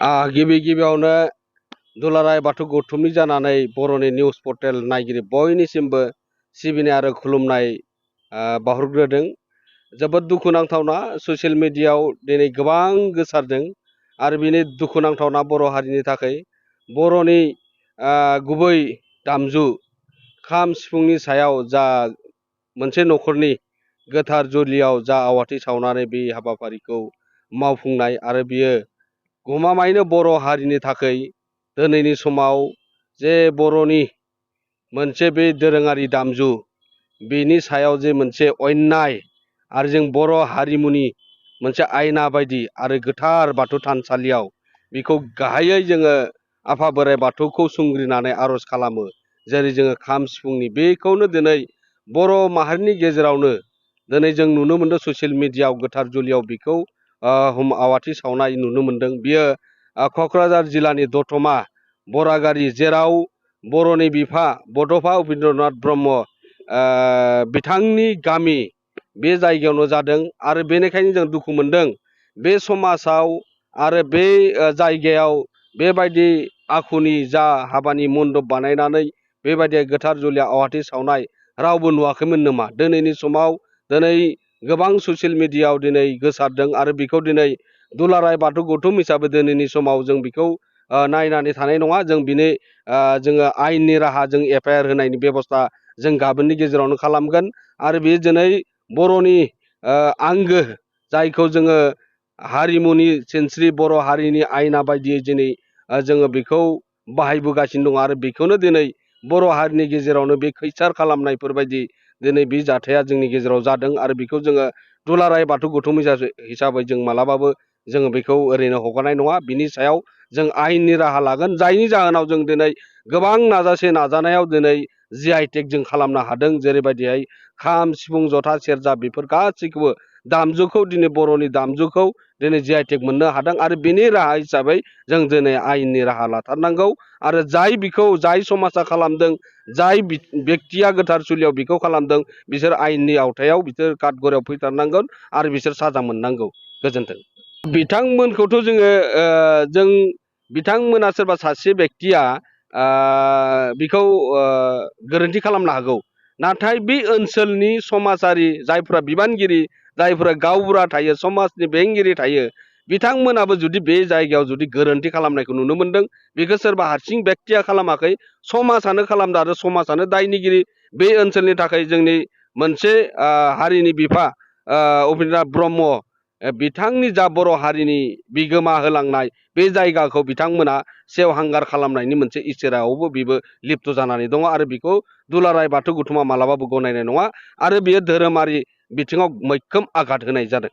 गिबि गिबियावनो दुलाराय बाथौ गौथुमनि जानानै बर'नि निउस पर्टेल नायगिरि बयनिसिमबो सिबिनाय आरो खुलुमनाय बावहरग्रोदों। जोबोद दुखुनांथावना ससियेल मिडियायाव दिनै गोबां गोसारदों आरो बिनि दुखुनांथावना बर' हारिनि थाखाय बर'नि गुबै दामजु खाम सिफुंनि सायाव जा मोनसे न'खरनि गोथार जुलियाव जा आवाथि सावनानै बे हाबाफारिखौ मावफुंनाय आरो बियो गमामायैनो बर' हारिनि थाखाय दिनैनि समाव जे बर'नि मोनसे बे दोरोङारि दामजु बेनि सायाव जे मोनसे अन्याय आरो जों बर' हारिमुनि मोनसे आयना बायदि आरो गोथार बाथौ थानसालियाव बेखौ गाहायै जोङो आफा बोराइ बाथौखौ सुंग्रिनानै आर'ज खालामो। जेरै जोङो खाम सिफुंनि बेखौनो दिनै बर' माहारिनि गेजेरावनो दिनै जों नुनो मोनदों ससियेल मिडियायाव गोथार जुलियाव बेखौ आवाथि सावनाय नुनो मोनदों। बियो क'क्राझार जिल्लानि दतमा बरागारि, जेराव बर'नि बिफा बड'फा उपेन्द्रनाथ ब्रह्म बिथांनि गामि बे जायगायावनो जादों आरो बेनिखायनो जों दुखु मोनदों बे समाजाव आरो बे जायगायाव बेबायदि आखुनि जा हाबानि मन्दप बानायनानै बेबायदि गोथार जुलियाव आवाथि सावनाय रावबो नुवाखैमोन नामा? दिनैनि समाव दिनै गोबां ससियेल मिडियायाव दिनै गोसारदों आरो बेखौ दिनै दुलाराय बाथौ गौथुम हिसाबै दिनैनि समाव जों बेखौ नायनानै थानाय नङा। जों बिनि जोङो आयेननि राहा जों एफआइआर होनायनि बेब'स्था जों गाबोननि गेजेरावनो खालामगोन आरो बेयो दिनै बर'नि आंगो जायखौ जोङो हारिमुनि सिनस्रि बर' हारिनि आयना बायदियै दिनै जोङो बेखौ बाहायबोगासिनो दङ आरो बेखौनो दिनै बर' हारिनि गेजेरावनो बे खैसार खालामनायफोरबायदि दिनै बे जाथाया जोंनि गेजेराव जादों आरो बेखौ जोङो दुलाराय बाथौ गौथुम हिसाबै जों मालाबाबो जोङो बेखौ ओरैनो हगारनाय नङा। बिनि सायाव जों आयेननि राहा लागोन, जायनि जाहोनाव जों दिनै गोबां नाजानायाव दिनै GI/टेग जों खालामनो हादों। जेरैबायदिहाय खाम सिफुं जथा सेरजा बेफोर गासैखौबो दामजुखौ दिनै बर'नि दामजुखौ दिनै GI/टेग मोननो हादों आरो बेनि राहा हिसाबै जों दिनै आयेननि राहा लाथारनांगौ आरो जाय समाजा खालामदों, जाय बेक्तिया गोथार जुलियाव बेखौ खालामदों, बिसोर आयेननि आवथायाव बिसोर काटगरायाव फैथारनांगोन आरो बिसोर साजा मोननांगौ। गोजोन्थों। बिथांमोनखौथ' जों बिथांमोना सोरबा सासे बेक्तिया बेखौ गोरोन्थि खालामनो हागौ, नाथाय बे ओनसोलनि समाजारि जायफ्रा बिबानगिरि, जायफ्रा गावबुरा थायो, समाजनि बेंगिरि थायो, बिथांमोनाबो जुदि बे जायगायाव जुदि गोरोन्थि खालामनायखौ नुनो मोनदों, बेखौ सोरबा हारसिं बेक्तिया खालामाखै, समाजानो खालामदों आरो समाजानो दायनिगिरि। बे ओनसोलनि थाखाय जोंनि मोनसे हारिनि बिफा उपेन्द्रनाथ ब्रह्म बिथांनि जा बर' हारिनि बिगोमा होलांनाय बे जायगाखौ बिथांमोना सेवहांगार खालामनायनि मोनसे इसारायावबो बेबो लिप्त जानानै दङ आरो बेखौ दुलाराय बाथौ गौथुमा मालाबाबो गनायनाय नङा आरो बेयो धोरोमारि बिथिङाव मैखोम आघात होनाय जादों।